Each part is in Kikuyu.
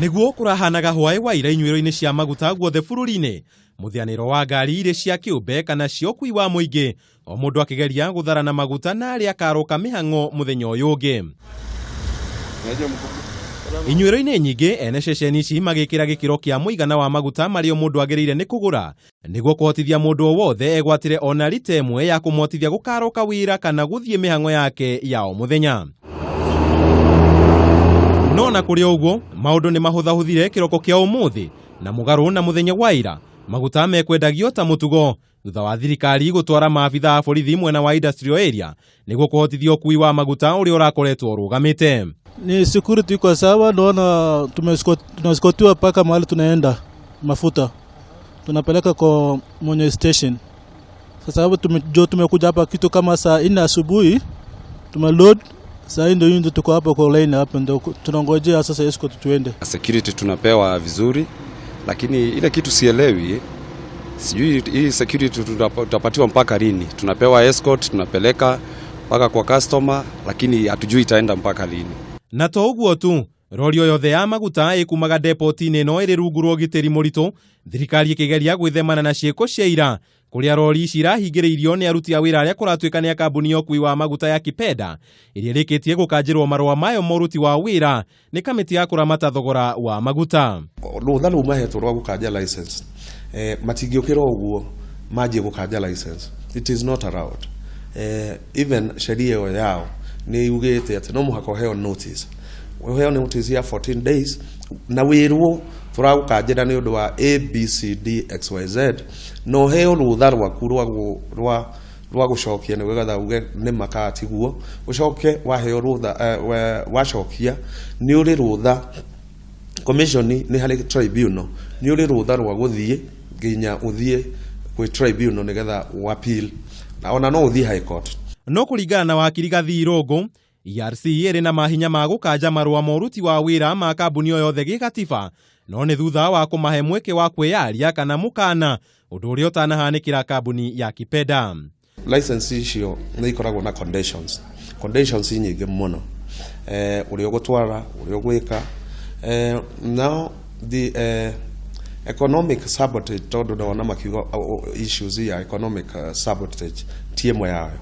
Nĩguo kũrahanaga hwaĩ wa ira inyuĩro-inĩ cia maguta guothe bũrũri-inĩ, mũthianĩro wa ngari irĩ cia kĩũmbe kana cia ũkui wa mũingĩ, o mũndũ akĩgeria gũtharana maguta na arĩa akaroka mĩhang'o mũthenya ũyũ ũngĩ. Inyuĩro-inĩ nyingĩ, ene ceceni ici magĩkĩra gĩkĩro kĩa mũigana wa maguta marĩa o mũndũ agĩrĩire nĩ kũgũra nĩguo kũhotithia mũndũ o wothe egwatĩre ona rita ĩmwe ya kũmũhotithia gũkaroka wĩra kana gũthiĩ mĩhang'o yake ya o mũthenya. No na kũrĩ ũguo, maũndũ nĩ mahũthahũthire kĩroko kĩa ũmũthĩ na mũgarũ na mũthenya wa ira, maguta mekwendagio ta mũtugo thutha wa thirikari gũtwara maabitha a borithi mwena wa industrial area nĩguo kũhotithia ũkui wa maguta ũrĩa ũrakoretwo ũrũgamĩte. Ni security iko sawa, naona tunaeskotiwa mpaka mahali tunaenda, mafuta tunapeleka kwa mwenye station. Sasa hapo jo tumekuja hapa kitu kama saa 4 asubuhi, tumeload saa hii ndio tuko hapa kwa line hapa, ndio tunangojea sasa escort tuende. Security tunapewa vizuri, lakini ile kitu sielewi, sijui hii security tutapatiwa mpaka lini. Tunapewa escort, tunapeleka mpaka kwa customer, lakini hatujui itaenda mpaka lini. Na to ũguo tu, rori o yothe ya maguta ĩkumaga depoti-inĩ ĩno ĩrĩ rungu rwa ũgitĩri mũritũ, thirikari ĩkĩgeria gwĩthemana na ciĩko cia ira kũrĩa rori ici irahingĩrĩirio nĩ aruti a wĩra arĩa kũratuĩka nĩ a kambuni ya ũkui wa maguta ya Kipenda ĩrĩa ĩrĩkĩtie gũkanjĩrwo marũa mayo ma ũruti wa wĩra nĩ kamĩtĩ ya kũramata thogora wa maguta. Rũtha rũu mahetwo rwa gũkanja license, matingĩũkĩra ũguo manjie gũkanja license. It is not allowed. Even sheria ĩyo yao nĩ yugĩte atĩ no mũhaka ũheo notice, ũheo notice ya 14 days na wĩrwo tũragũkanjĩra nĩ ũndũ wa A B C D X Y Z, na ũheo rũtha rwaku rwa gũcokia nĩgetha uge nĩ ma tiguo. Ũcoke waheo rũtha, wacokia nĩ ũrĩ rũtha commission nĩ harĩ tribunal, nĩ ũrĩ rũtha rwa gũthiĩ nginya ũthiĩ gwĩ tribunal nĩgetha appeal, na ona no ũthiĩ high court. No kũringana na wakiri Gathii Irũngũ, ERC ĩrĩ na mahinya ma gũkanja marũa ma ũruti wa wĩra ma kambuni o yothe gĩgatiba, no nĩ thutha wa kũmahe mweke wa kwĩyaria kana mũkana, ũndũ ũrĩa ũtanahanĩkĩra kambuni ya Kipenda. License icio nĩ ikoragwo na conditions nyingĩ mũno, ũrĩa ũgũtwara, ũrĩa ũgwĩka, now the economic sabotage, tondũ ndona makiuga issues ya economic sabotage ti ĩmwe yayo,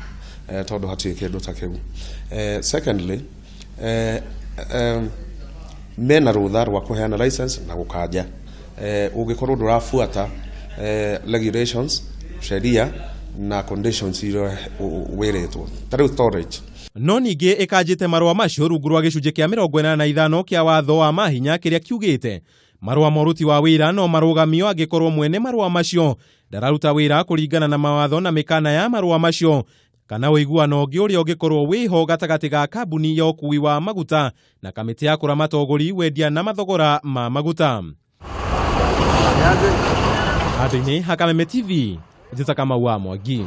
tondũ hatirĩ kĩndũ ta kĩu. Secondly, mena rũtha rwa kũheana license na gũkanja ũngĩkorwo ndũrabuata regulations, sheria na conditions iria wĩrĩtwo, ta rĩu storage. No ningĩ ĩkanjĩte marũa macio rungu rwa gĩcunjĩ kĩa 85 kĩa watho wa mahinya kĩrĩa kiugĩte marũa ma ũruti wa wĩra no marũgamio angĩkorwo mwene marũa macio ndararuta wĩra kũringana na mawatho na mĩkana ya marũa macio kana ũiguano ũngĩ ũrĩa ũngĩkorwo wĩho gatagatĩ ga kambuni ya ũkui wa maguta na kamĩtĩ ya kũramata ũgũri, wendia na mathogora ma maguta. Handũ-inĩ ha Kameme TV, njĩta Kamau wa Mwangi.